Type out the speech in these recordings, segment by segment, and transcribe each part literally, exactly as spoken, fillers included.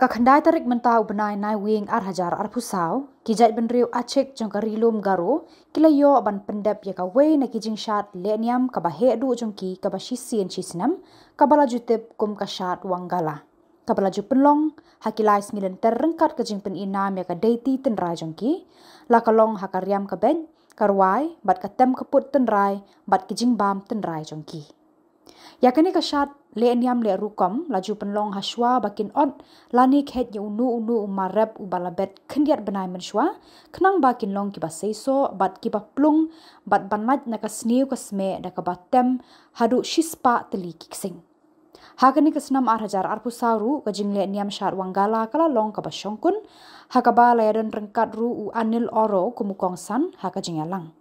Ka khyndai tarik mynta u bnai Naiwieng ar hajar arphew saw, ki jaitbynriew Achik jong ka Ri Lum Garo ki la ïoh ban pyndep ïa kawei na ki jingshad lehniam kaba heh duh jong ki kaba shisien shisnem, kaba la ju tip kum ka shad Wangala, kaba la ju pynlong ha ki lai sngi lynter ryngkat ka jingpyni nam ïa ka deiti tynrai jong ki, la ka long ha ka riam ka beit, ka rwai bad ka tem ka put tynrai bad ki jingbam tynrai jong ki. Ïa kane ka shad lehniam leh rukom la ju pynlong ha shuwa ba kin ot lane kheit ïa uno uno u mar rep uba la bet khyndiat bnai mynshuwa, khnang ba kin long kiba seisoh bad kiba plung bad ban lait na ka sniew ka smeh da kaba tem haduh shispah tylli ki ksing. Ha kane ka snem ar hajar arphew saw ruh ka jinglehniam shad Wangala ka la long kaba shongkun, ha kaba la ïadon ryngkat ruh u Anil Oro kum u kongsan ha ka jingïalang.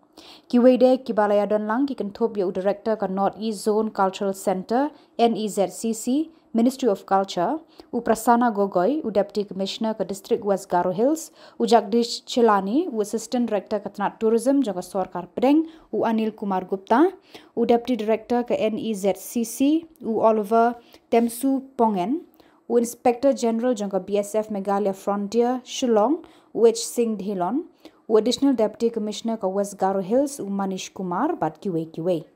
Kiwei de kiba la ïadon lang ki kynthup ïa u Director ka North East Zone Cultural Centre, N E Z C C, Ministry of Culture, u Prasanna Gogoi, u Deputy Commissioner ka District West Garo Hills, u Jagdish Chilani, u Assistant Director ka tnat Tourism jong ka Sorkar Pdeng, u Anil Kumar Gupta, u Deputy Director ka N E Z C C, u Oliver Temsu Pongen, u Inspector General jong ka B S F Meghalaya Frontier, Shillong, u H Singh Dhillon, u Additional Deputy Commissioner ka West Garo Hills, u Manish Kumar, bad kiwei kiwei.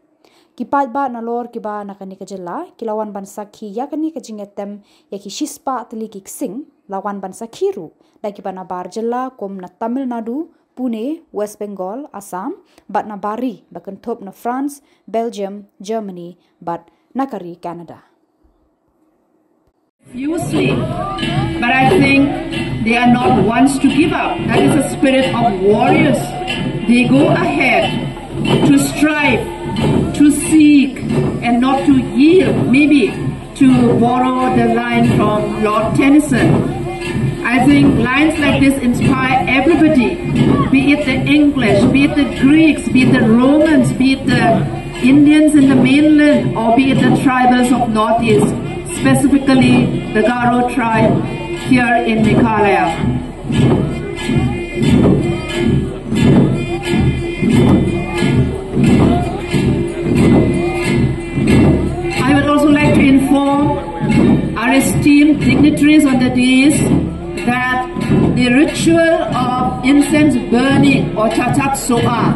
Ki paidbah nalor kiba na kane ka jylla ki la wan ban sakhi ïa kane ka jingïatem ïa ki shispah tylli ki ksing, la wan ban sakhi ruh da kiba na bar jylla kum na Tamil Nadu, Pune, West Bengal, Assam, bad na bar ri ba kynthup na France, Belgium, Germany, bad na ka ri Canada. Fiercely, but I think they are not ones to give up. That is a spirit of warriors. They go ahead to strive, to seek, and not to yield. Maybe, to borrow the line from Lord Tennyson, I think lines like this inspire everybody, be it the English, be it the Greeks, be it the Romans, be it the Indians in the mainland, or be it the tribals of Northeast, specifically the Garo tribe here in Meghalaya. I would also like to inform our esteemed dignitaries on the dais that the ritual of incense burning or Chachak Soa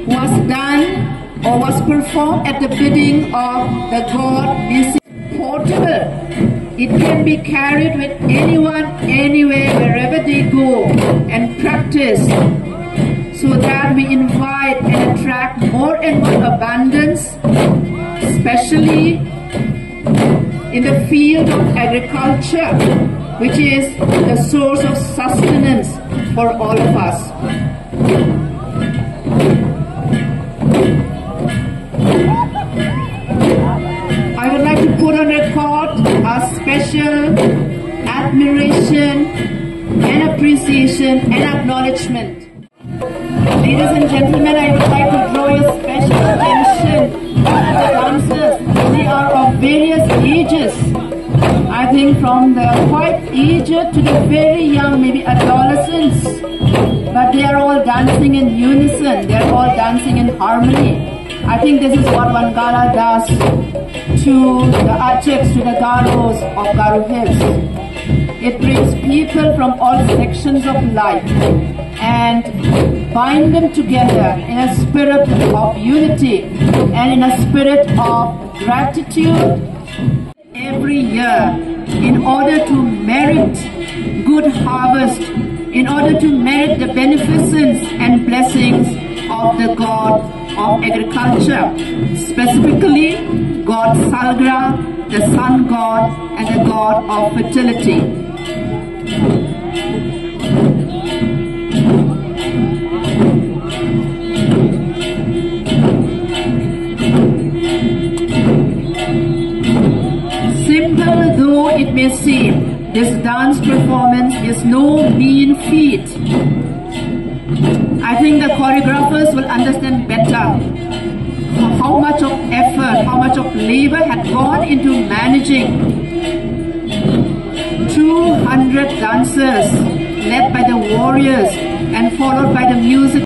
was done or was performed at the bidding of the god Nisi. Portable. It can be carried with anyone, anywhere, wherever they go and practice, so that we invite and attract more and more abundance, especially in the field of agriculture, which is the source of sustenance for all of us. I would like to put on record our special admiration and appreciation and acknowledgement. Ladies and gentlemen, I would like to draw your special attention to the dancers. They are of various ages. I think from the quite aged to the very young, maybe adolescents. But they are all dancing in unison. They are all dancing in harmony. I think this is what Wangala does to the Achiks, to the Garos of Garo Hills. It brings people from all sections of life and bind them together in a spirit of unity and in a spirit of gratitude. Every year, in order to merit good harvest, in order to merit the beneficence and blessings of the god of agriculture, specifically god Salgra, the sun god, and the god of fertility. Simple though it may seem, this dance performance is no mean feat. I think the choreographers will understand better how much of effort, how much of labor had gone into managing two hundred dancers led by the warriors and followed by the music.